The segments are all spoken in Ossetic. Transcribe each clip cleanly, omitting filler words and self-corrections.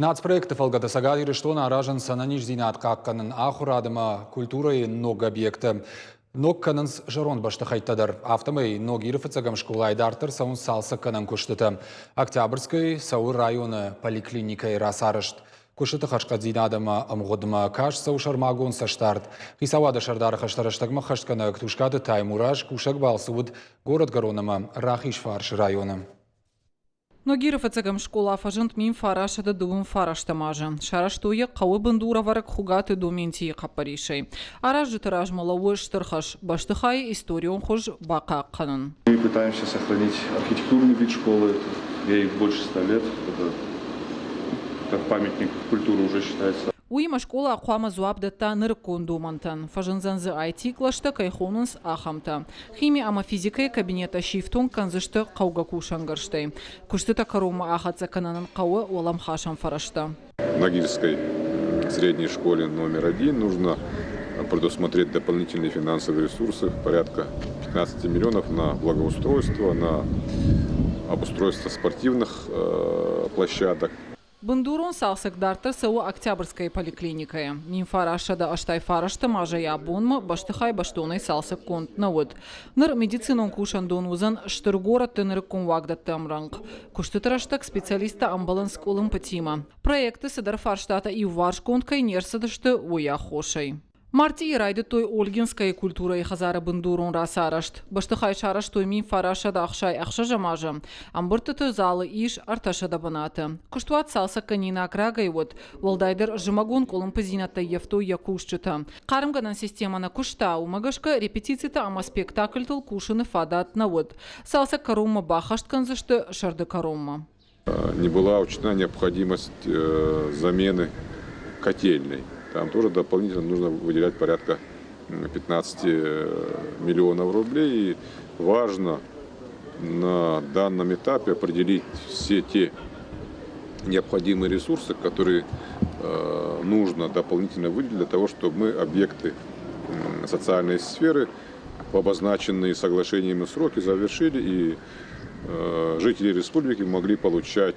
Нацпроекты фӕлгӕты Цӕгат Ирыстоны аразынц ӕнӕниздзинад хъахъхъӕнын, ахуырад ӕмӕ культурӕйы ног объекттӕ. Ног кӕнынц зӕронд бӕстыхӕйттӕ дӕр. Афтӕмӕй Ногиры фыццӕгӕм скъолайы дарддӕр цӕуынц цалцӕггӕнӕн куыстытӕ. Октябрьскӕйы цӕуы районы поликлиникӕйы рацарӕзт. Куыстыты хӕрзхъӕддзинад ӕмӕ ӕмгъуыдмӕ каст цӕуы сӕрмагонд цӕстдард. Хицауады сӕрдары хӕстӕ рӕстӕгмӕ хӕстгӕнӕг Тускъаты Таймураз кусӕг балцы уыд горӕтгӕрон ӕмӕ Рахизфарсы районы. Ногиры фыццӕгӕм скъола фӕзынд 1929 азы. Сарӕзтой йӕ хъӕуы бындурӕвӕрӕг Хуыгаты Доментийы хъӕппӕрисӕй. Аразджыты размӕ лӕууы стыр хӕс бӕстыхайы историон хуыз бахъахъхъӕнын. Мы пытаемся сохранить архитектурный вид школы. Ей больше 100 лет. Это как памятник культуры уже считается. Уыимӕ скъола хъуамӕ дзуапп дӕтта нырыккон домӕнтӕн. Фӕзындзӕн дзы IT-кълӕстӕ кӕй хонынц, ахӕмтӕ. Хими ӕмӕ физикӕйы кабинеттӕ сифтонг кӕндзысты хъӕугӕ кусӕнгӕрзтӕй. Куыстытӕ кӕронмӕ ахӕццӕ кӕнынӕн хъӕуы уӕлӕмхасӕн фӕрӕзтӕ. Ногирской средней школе номер один нужно предусмотреть дополнительные финансовые ресурсы порядка 15 миллионов на благоустройство, на обустройство спортивных площадок. Бындурон цалцӕг дарддӕр цӕуы Октябрьскӕйы поликлиникӕйы. 1989 азӕй абонмӕ бӕстыхай бӕстонӕй цалцӕггонд нӕ уыд. Ныр медицинон кусӕндон уыдзӕн стыр горӕтты нырыккон уагдӕтты ӕмрӕнхъ. Куыстыты рӕстӕг специалисттӕ ӕмбӕлынц къуылымпытимӕ. Проекты цыдӕр фарстатӕ иуварсгонд кӕй не рцыдысты, уый аххосӕй. Мартъийы райдыдтой Ольгинскӕйы культурӕйы хӕдзары бындурон рацарӕзт. Бӕстыхай сарӕзтой 1966 азы. Ӕмбырдтыты залы ис 300 бынаты. Куыстуат цалцӕггӕнинаг рагӕй уыд, уӕлдайдӕр зымӕгон къуылымпыдзинӕдтӕ ййӕфтой йӕ кусджытӕ. Хъармгӕнӕн системӕ нӕ куыста, уымӕ гӕсгӕ репетицитӕ ӕмӕ спектакльтыл кусыны фадат нӕ уыд. Цалцӕг кӕронмӕ баххӕст кӕндзысты сӕрды кӕронмӕ. Не была учтена необходимость замены котельной. Там тоже дополнительно нужно выделять порядка 15 миллионов рублей. И важно на данном этапе определить все те необходимые ресурсы, которые нужно дополнительно выделить для того, чтобы мы объекты социальной сферы в обозначенные соглашениями сроки завершили и жители республики могли получать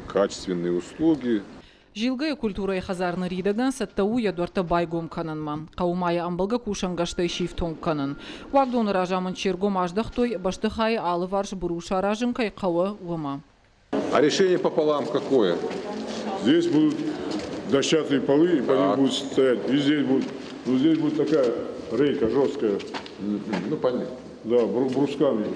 качественные услуги. Зилгӕйы культурӕйы хӕдзар ныридӕгӕн цӕттӕ у йӕ дуӕрттӕ байгом кӕнынмӕ. Хъӕуы ма йӕ ӕмбӕлгӕ кусӕнгӕрзтӕй сифтонг кӕнын. Уагдоны разамынд се ргом аздӕхтой, бӕстыхайы алыварс быру саразын кӕй хъӕуы, уымӕ. А решение пополам какое? Здесь будут дощатые полы, и по ним будут стоять. И здесь будет, ну, здесь будет такая рейка жесткая. Ну, понятно. Да, брусками. Брусками.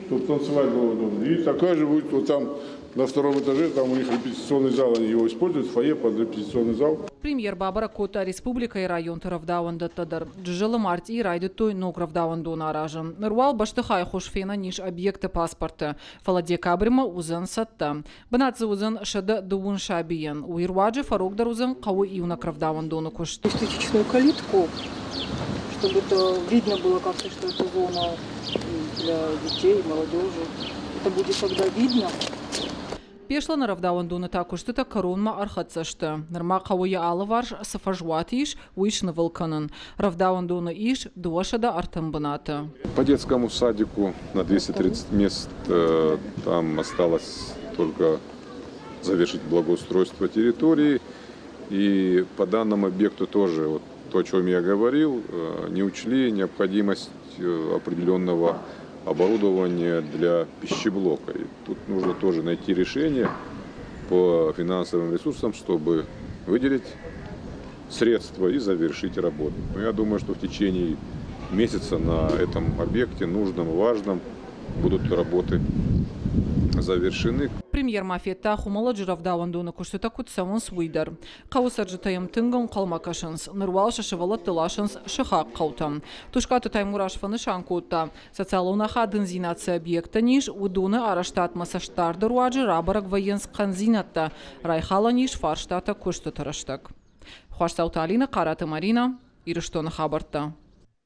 Чтобы танцевать было удобно. И такая же будет вот там на втором этаже, там у них репетиционный зал, они его используют, фойе под репетиционный зал. Премьер бабӕрӕг кодта республикӕйы районты рӕвдауӕндӕттӕ дӕр. Джызӕлы мартъийы райдыдтой ног рӕвдауӕндон аразын. Ныр уал бӕстыхайы хуыз фенӕн ис объекты паспорты. Фӕлӕ декабрьмӕ уыдзӕн цӕттӕ. Бынат дзы уыдзӕн 120 сабийӕн. Уый руаджы фӕрогдӕр уыдзӕн хъӕуы иунӕг рӕвдауӕндоны куыст. Эстетичную калитку, чтобы это видно было как-то, что это зона для детей, молодежи. Это будет тогда видно. Беслӕны рӕвдауӕндоны та куыстытӕ кӕронмӕ ӕрхӕццӕ сты. Нырма хъӕуы йӕ алыварс цы фӕзуат ис, уый снывыл кӕнын. Рӕвдауӕндоны ис 230 бынаты. По детскому садику на 230 мест там осталось только завершить благоустройство территории. И по данному объекту тоже, вот то, о чем я говорил, не учли необходимость определенного оборудования для пищеблока. И тут нужно тоже найти решение по финансовым ресурсам, чтобы выделить средства и завершить работу. Но я думаю, что в течение месяца на этом объекте, нужном, важном, будут работы завершены. Премьер ма федта Хуымӕллӕджы рӕвдауӕндоны куыстытӕ куыд цӕуынц, уый дӕр. Хъӕуы цӕрджытӕ йӕм тынг ӕнхъӕлмӕ кӕсынц. Ныр уал сӕ сывӕллӕтты ласынц сыхаг хъӕутӕм. Тускъаты Таймураз фӕнысан кодта, социалон ахадындзинад цы объекттӕн ис, уыдоны арӕзтадмӕ цӕстдарды руаджы рабӕрӕг вӕййынц хъӕндзинӕдтӕ, райхалӕн ис фарстатӕ куыстыты рӕстӕг. Хуасдзауты Алинӕ, Хъараты Маринӕ, Ирыстоны хабӕрттӕ.